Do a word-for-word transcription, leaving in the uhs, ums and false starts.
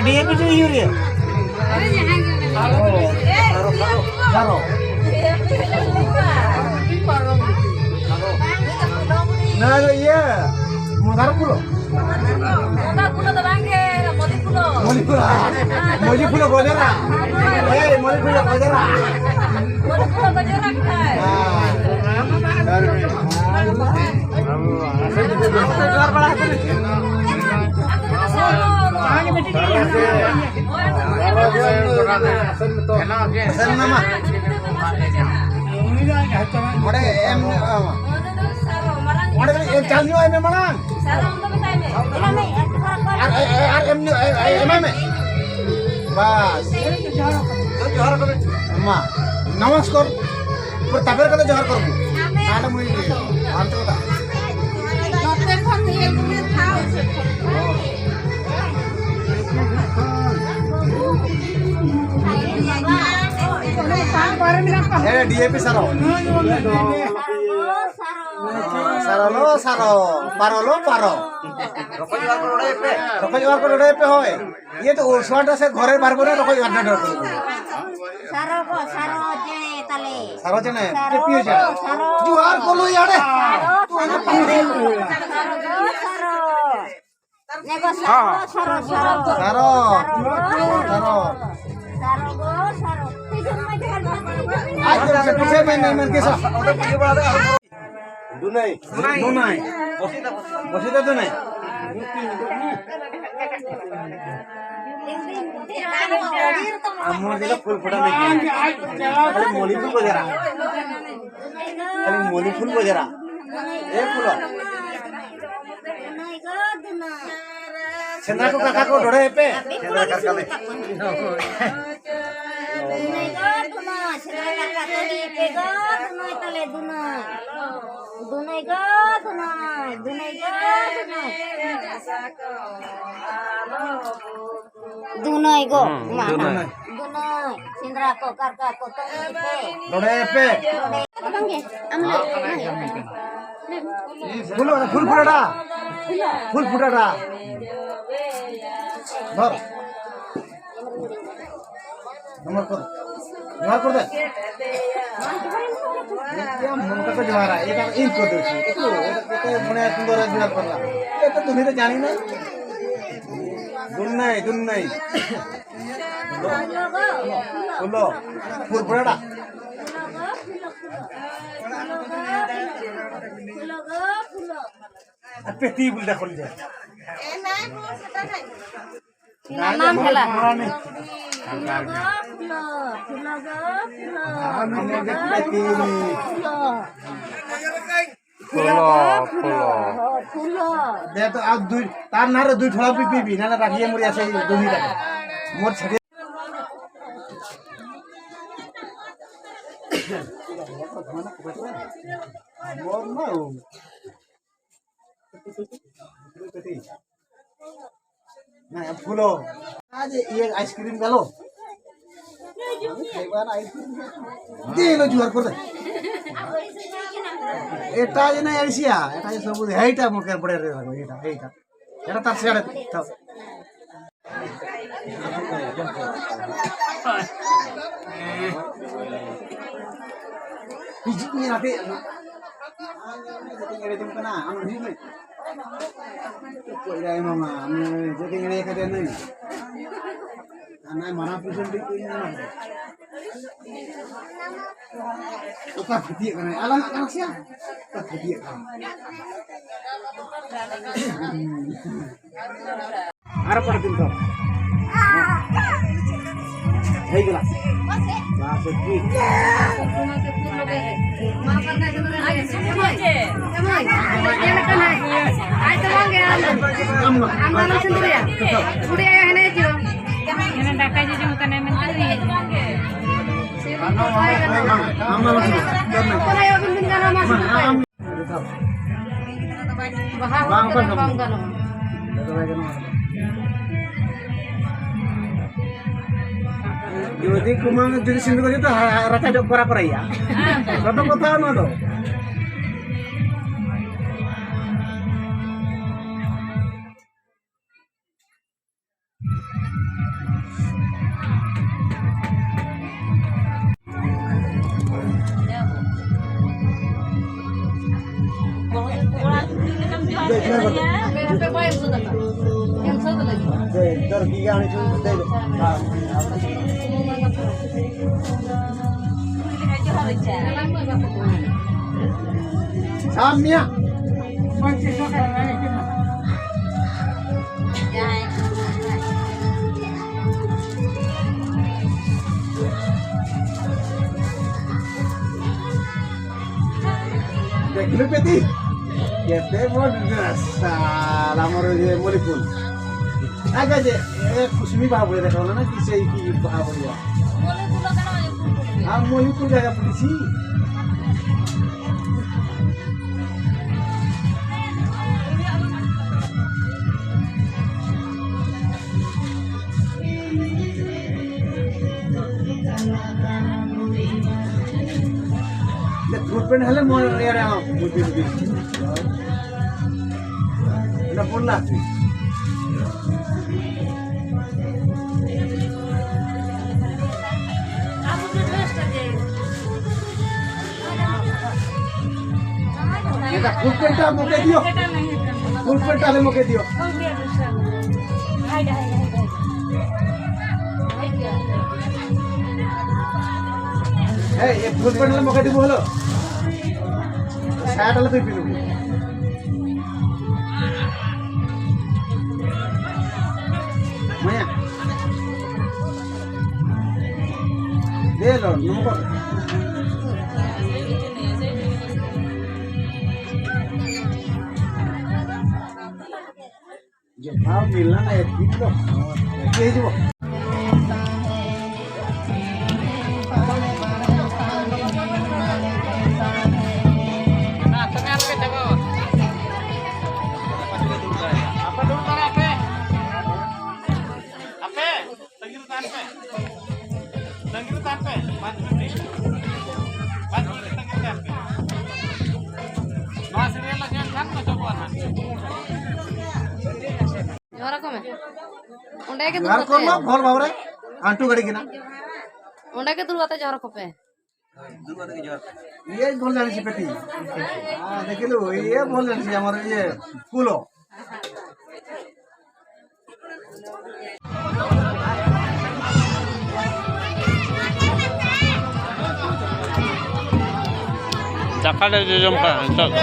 D A P ᱥᱮ ᱤᱭᱩᱨᱤᱭᱟ? ᱥᱟᱨᱚ᱾ ᱱᱚᱣᱟ ᱫᱚ ᱤᱭᱟᱹ, ᱢᱚᱫᱟᱨ ᱯᱷᱩᱞᱳ᱾ ᱢᱚᱫᱟᱨ ᱯᱷᱩᱞᱳ ᱫᱚ ᱵᱟᱝ ᱜᱮ, ᱢᱚᱫᱤ ᱯᱷᱩᱞᱳ᱾ ᱢᱚᱫᱤ ᱯᱷᱩᱞᱳ᱾ ᱢᱚᱫᱤ ᱯᱷᱩᱞᱳ ᱜᱚᱡᱮᱨᱟ᱾ ᱮᱭ, ᱢᱚᱫᱤ ᱯᱷᱩᱞᱳ ᱜᱚᱡᱮᱨᱟ᱾ ᱢᱚᱫᱤ ᱯᱷᱩᱞᱳ ᱜᱚᱡᱮᱨᱟ ᱠᱷᱟᱭ᱾ ᱦᱮᱸ᱾ ᱡᱚᱦᱟᱨ ᱵᱟᱲᱟ ᱟᱠᱚ᱾ ᱥᱮᱱ ᱢᱟ᱾ ᱚᱸᱰᱮ ᱮᱢ, ᱚᱸᱰᱮ ᱠᱟᱹᱴᱤᱡ ᱪᱟᱥ ᱧᱚᱜ ᱟᱭ ᱢᱮ ᱢᱟᱲᱟᱝ᱾ ᱟᱨ, ᱟᱨ, ᱟᱨ ᱮᱢ ᱧᱚᱜ, ᱮ-, ᱮ-, ᱮᱢᱟᱭ ᱢᱮ᱾ ᱵᱟᱥ᱾ ᱢᱟ, ᱱᱚᱢᱚᱥᱠᱟᱨ᱾ ᱯᱩᱨᱟᱹ ᱛᱟᱵᱮᱨ ᱠᱟᱛᱮ ᱡᱚᱦᱟᱨ ᱠᱚᱨ ᱢᱮ᱾ ᱟᱢ ᱫᱚ ᱵᱟᱝ᱾ ᱱᱚᱛᱮ ᱠᱷᱚᱱ ᱱᱤᱭᱟᱹ ᱠᱚᱜᱮ ᱴᱷᱟᱶ᱾ ᱦᱮᱸ, ᱰᱤ ᱮ ᱯᱤ ᱥᱟᱨᱚ᱾ ᱥᱟᱨᱚ ᱞᱚ ᱥᱟᱨᱚ, ᱯᱟᱨᱚ ᱞᱚ ᱯᱟᱨᱚ᱾ ᱨᱚᱠᱚᱡ ᱚᱣᱟᱨ ᱠᱚ ᱱᱚᱰᱮ ᱯᱮ, ᱦᱳᱭ᱾ ᱤᱭᱟᱹ ᱛᱚ, ᱩᱥᱣᱟᱴᱟ ᱥᱮ ᱜᱷᱚᱨᱮ ᱵᱟᱨ ᱵᱚᱨᱮ ᱨᱚᱠᱚᱡ ᱚᱣᱟᱨ ᱱᱚᱰᱮ ᱯᱮ᱾ ᱥᱟᱨᱚ ᱜᱚ ᱥᱟᱨᱚ ᱡᱮ ᱛᱟᱞᱮ᱾ ᱥᱟᱨᱚ ᱪᱮᱬᱮ, ᱥᱟᱨᱚ ᱪᱮ ᱯᱤᱭᱳ ᱪᱮᱬᱮ? ᱥᱟᱨᱚ᱾ ᱡᱩᱦᱟᱨ ᱠᱚ ᱞᱟᱹᱭ ᱟᱲᱮ᱾ ᱥᱟᱨᱚ, ᱥᱟᱨᱚ, ᱥᱟᱨᱚ᱾ ᱱᱮᱜᱚ ᱦᱮᱸ, ᱥᱟᱨᱚ, ᱦᱮᱸ᱾ ᱥᱟᱨᱚ, ᱥᱟᱨᱚ᱾ ᱥᱟᱨᱚ᱾ ᱥᱟᱨᱚ᱾ ᱥᱟᱨᱚ ᱜᱚ ᱥᱟᱨᱚ᱾ ᱟᱡ ᱫᱚ ᱯᱤᱪᱷᱮ ᱢᱮ, ᱢᱮ, ᱢᱮ, ᱠᱮᱥᱟ᱾ ᱫᱩᱱᱟᱹᱭ᱾ ᱫᱩᱱᱟᱹᱭ᱾ ᱵᱚᱥᱤᱫᱟ ᱫᱩᱱᱟᱹᱭ᱾ ᱟᱢ ᱢᱚᱡᱽ ᱫᱚ ᱯᱷᱩᱞ ᱯᱷᱚᱴᱟ ᱫᱮᱠᱷᱤ᱾ ᱠᱷᱟᱹᱞᱤ ᱢᱚᱞᱤ ᱯᱷᱩᱞ ᱠᱚ ᱡᱟᱨᱟ᱾ ᱠᱷᱟᱹᱞᱤ ᱢᱚᱞᱤ ᱯᱷᱩᱞ ᱠᱚ ᱡᱟᱨᱟ᱾ ᱮ ᱯᱷᱩᱞᱚ᱾ ᱥᱮᱸᱫᱽᱨᱟ ᱠᱚ ᱠᱟᱠᱟ ᱠᱚ ᱰᱚᱰᱮ ᱯᱮ᱾ ᱥᱮᱸᱫᱽᱨᱟ ᱠᱟᱨᱠᱟ ᱞᱮ᱾ ᱫᱩᱱᱟᱹᱭ ᱜᱚ ᱫᱩᱱᱟᱹᱭ, ᱥᱮᱸᱫᱽᱨᱟ ᱠᱟᱨᱠᱟ ᱛᱟᱞᱮ ᱯᱮ ᱜᱚ ᱫᱩᱱᱟᱹᱭ ᱛᱟᱞᱮ ᱫᱩᱱᱟᱹᱭ᱾ ᱫᱩᱱᱟᱹᱭ ᱜᱚ ᱫᱩᱱᱟᱹᱭ, ᱫᱩᱱᱟᱹᱭ ᱜᱚ ᱫᱩᱱᱟᱹᱭ᱾ ᱫᱩᱱᱟᱹᱭ ᱜᱚ, ᱦᱩᱸ, ᱢᱟ, ᱫᱩᱱᱟᱹᱭ᱾ ᱫᱩᱱᱟᱹᱭ, ᱥᱮᱸᱫᱽᱨᱟ ᱠᱚ ᱠᱟᱨᱠᱟ ᱠᱚ ᱛᱟᱞᱮ ᱯᱮ᱾ ᱰᱚᱰᱮ ᱯᱮ᱾ ᱰᱚᱰᱮ᱾ ᱵᱟᱝ ᱜᱮ, ᱟᱢ ᱞᱟᱹᱭ ᱢᱮ᱾ ᱯᱷᱩᱞ, ᱯᱷᱩᱞ ᱯᱷᱩᱴᱟᱰᱟ᱾ ᱯᱷᱩᱞ ᱯᱷᱩᱴᱟᱰᱟ᱾ ᱫᱷᱚᱨ᱾ ᱱᱚᱢᱵᱚᱨ ᱠᱚᱨ᱾ ᱡᱚᱦᱟᱨ ᱠᱚᱨ ᱫᱮ᱾ ᱪᱮᱫ ᱭᱟ ᱢᱚᱱ ᱠᱟᱛᱮ ᱡᱚᱦᱟᱨᱟ? ᱮᱴᱟ ᱤᱧ ᱠᱚ ᱫᱮ᱾ ᱮᱴᱟ ᱠᱚᱛᱮ ᱢᱚᱱᱮ ᱥᱩᱱᱫᱚᱨ ᱡᱚᱦᱟᱨ ᱠᱚᱨ ᱞᱟ᱾ ᱮᱴᱟ ᱛᱩᱢᱤ ᱫᱚ ᱡᱟᱱᱤ ᱱᱟ᱾ ᱫᱩᱱᱱᱟᱹᱭ, ᱫᱩᱱᱱᱟᱹᱭ᱾ ᱯᱷᱩᱞᱚ᱾ ᱯᱷᱩᱨᱯᱩᱨᱟᱰᱟ᱾ ᱟᱯᱮ ᱛᱤ ᱵᱩᱞ ᱫᱟ ᱠᱷᱚᱱ ᱡᱮ᱾ ᱤᱧᱟᱹᱜ ᱱᱟᱢ ᱦᱮᱞᱟ᱾ ᱯᱷᱩᱞᱚ, ᱯᱷᱩᱞᱚ᱾ ᱫᱮ ᱛᱚ ᱟᱨ ᱫᱩᱭ, ᱛᱟᱨ ᱱᱟᱨᱮ ᱫᱩᱭ ᱛᱷᱚᱲᱟ ᱯᱤ ᱯᱤ ᱵᱤ, ᱱᱟᱱᱟ ᱨᱟᱜᱤᱭᱮ ᱢᱩᱨᱤᱭᱟ ᱥᱮ ᱫᱩᱦᱤ ᱫᱟ᱾ ᱢᱳᱨ ᱪᱷᱟᱰᱤ᱾ ᱢᱳᱨ ᱢᱟ᱾ ᱦᱮᱸ, ᱯᱷᱩᱞᱚ᱾ ᱟᱡ ᱤᱭᱟᱹ ᱟᱭᱤᱥᱠᱨᱤᱢ ᱜᱮᱞᱚ᱾ ᱫᱮ ᱞᱚ ᱡᱩᱦᱟᱨ ᱠᱚᱨᱮ᱾ ᱮᱴᱟ ᱡᱮ ᱱᱟᱭ ᱟᱲᱤᱥᱤᱭᱟ, ᱮᱴᱟ ᱡᱮ ᱥᱚᱵᱩ ᱫᱮ, ᱦᱮᱭᱴᱟ ᱢᱚᱠᱮ ᱵᱚᱲᱮ ᱨᱮ ᱞᱟᱜᱚ, ᱮᱴᱟ, ᱮᱴᱟ᱾ ᱮᱴᱟ ᱛᱟᱨ ᱥᱮᱲᱮ ᱛᱚ᱾ ᱦᱤᱡᱩᱜ ᱢᱮ ᱱᱟᱛᱮ᱾ ᱟᱢ ᱮᱲᱮ ᱡᱚᱝ ᱠᱟᱱᱟ, ᱟᱢ ᱦᱤᱡᱩᱜ ᱢᱮ᱾ ᱚᱠᱚᱭ ᱫᱟᱭ ᱢᱟᱢᱟ, ᱟᱢ ᱪᱮᱫ ᱮᱲᱮ ᱠᱟᱫᱮ ᱱᱩᱭ? ᱟᱨ ᱱᱟᱭ ᱢᱟᱨᱟᱝ ᱯᱩᱭᱥᱟᱹ ᱞᱟᱹᱜᱤᱫ ᱠᱚ ᱧᱟᱢᱟ᱾ ᱚᱠᱟ ᱯᱷᱟᱹᱛᱤᱭᱟᱹᱜ ᱠᱟᱱᱟᱭ? ᱟᱞᱟᱝᱟᱜ ᱠᱟᱱᱟ ᱥᱮ? ᱚᱠᱟ ᱯᱷᱟᱹᱛᱤᱭᱟᱹᱜ ᱠᱟᱱᱟ? ᱟᱨ ᱚᱠᱟᱴᱟᱜ ᱫᱤᱱ ᱠᱚ? ᱦᱮᱡ ᱜᱮᱞᱟ᱾ ᱵᱟᱥ, ᱴᱷᱤᱠ᱾ ᱟᱢ ᱢᱟ᱾ ᱟᱢ ᱫᱚ ᱟᱞᱚᱢ ᱥᱮᱸᱫᱽᱨᱟᱭᱟ᱾ ᱵᱩᱰᱷᱤ ᱟᱭᱳ ᱦᱮᱱᱟᱭᱟ ᱪᱮ ᱵᱟᱝ? ᱦᱮᱱᱟ ᱫᱟᱠᱟ ᱡᱚᱡᱚᱢ ᱠᱟᱱᱟᱭ ᱢᱮᱱᱛᱮ᱾ ᱟᱢ ᱫᱚ ᱟᱞᱚᱢ ᱥᱮᱸᱫᱽᱨᱟᱭᱟ᱾ ᱟᱢ ᱫᱚ ᱟᱞᱚᱢ ᱥᱮᱸᱫᱽᱨᱟᱭᱟ᱾ ᱟᱢ ᱫᱚ ᱟᱞᱚᱢ ᱥᱮᱸᱫᱽᱨᱟᱭᱟ᱾ ᱟᱢ ᱫᱚ ᱟᱞᱚᱢ ᱥᱮᱸᱫᱽᱨᱟᱭᱟ᱾ ᱵᱟᱦᱟ ᱦᱩᱭ ᱵᱟᱝ, ᱠᱟᱛᱮ ᱵᱟᱝ ᱵᱟᱝ ᱜᱟᱱᱚᱜᱼᱟ᱾ ᱜᱟᱱᱚᱜᱼᱟ᱾ ᱡᱩᱫᱤ ᱠᱩᱢᱟᱹᱝ ᱡᱩᱫᱤ ᱥᱤᱸᱫᱩᱨ ᱠᱚ ᱡᱩᱛᱟ, ᱨᱟᱪᱟ ᱡᱚᱜ ᱠᱚᱨᱟ ᱠᱚᱨᱟᱭᱟ᱾ ᱡᱚᱛᱚ ᱠᱚᱛᱷᱟ ᱱᱚᱣᱟ ᱫᱚ᱾ ᱥᱟᱵ ᱢᱮᱭᱟ᱾ ᱫᱮᱠᱷᱞᱩ ᱯᱮᱛᱤ᱾ ᱠᱮᱛᱮ ᱵᱚ ᱥᱟᱞᱟ ᱢᱚᱨ ᱡᱮ ᱢᱚᱞᱤᱯᱩᱞ᱾ ᱟᱜᱟ ᱡᱮ, ᱮ, ᱠᱩᱥᱢᱤ ᱵᱟᱦᱟ ᱵᱚᱞᱮ ᱫᱮᱠᱷᱟᱣ ᱞᱮᱱᱟ, ᱠᱤᱥᱮ ᱤᱠᱤ ᱵᱟᱦᱟ ᱵᱚᱞᱮ᱾ ᱟᱢ ᱢᱚᱞᱤᱯᱩᱞ ᱡᱟᱭᱜᱟ ᱯᱩᱞᱤᱥᱤ᱾ ᱯᱷᱩᱞ ᱯᱮᱱᱴ ᱦᱟᱞᱮ ᱢᱚ ᱮᱨᱟ ᱢᱩᱡᱤ ᱢᱩᱡᱤ᱾ ᱚᱱᱟ ᱯᱩᱱ ᱞᱟᱠᱷ᱾ ये फुल पेंट आप मुके दियो। फुल पेंट वाले मुके दियो। ए, ये फुल पेंट वाले मुके दियो, बोलो। साइड वाले तो पीलू। मया। दे लो, नंबर। जो भाव मिलना ना, एक दिन तो। ये जो। ᱟᱯᱮ ᱫᱩᱲᱩᱵ ᱫᱟᱲᱮᱭᱟᱜ ᱯᱮ᱾ ᱟᱯᱮ ᱛᱟᱺᱜᱤ ᱨᱮ ᱛᱟᱦᱮᱱ ᱯᱮ᱾ ᱛᱟᱺᱜᱤ ᱨᱮ ᱛᱟᱦᱮᱱ ᱯᱮ᱾ ᱯᱟᱸᱪ ᱢᱤᱱᱤᱴ᱾ ᱯᱟᱸᱪ ᱢᱤᱱᱤᱴ ᱛᱟᱺᱜᱤ ᱨᱮ ᱛᱟᱦᱮᱱ ᱯᱮ᱾ ᱱᱚᱣᱟ ᱥᱤᱨᱤᱭᱟᱞ ᱞᱟᱜᱟᱣ ᱞᱮᱱᱠᱷᱟᱱ ᱚᱪᱚᱜᱚᱜᱼᱟ ᱱᱟᱦᱟᱜ᱾ ᱡᱚᱦᱟᱨ ᱟᱠᱚ ᱢᱮ᱾ ᱚᱸᱰᱮ ᱜᱮ ᱫᱩᱲᱩᱵ ᱡᱚᱦᱟᱨ ᱠᱚ ᱠᱟᱛᱮ᱾ ᱢᱟ, ᱵᱷᱚᱞ ᱵᱷᱟᱵᱽ ᱨᱮ᱾ ᱟᱱᱴᱩ ᱜᱟᱹᱰᱤ ᱠᱟᱱᱟ᱾ ᱚᱸᱰᱮ ᱜᱮ ᱫᱩᱲᱩᱵ ᱠᱟᱛᱮ ᱡᱚᱦᱟᱨ ᱟᱠᱚ ᱯᱮ᱾ ये बोल जाने से बेटी। हाँ, देख लो, ये बोल जाने से हमारे ये फूलो। ᱫᱟᱠᱟ ᱞᱮ ᱡᱚᱡᱚᱢ ᱠᱟᱱᱟ ᱱᱤᱛᱚᱜ ᱫᱚ᱾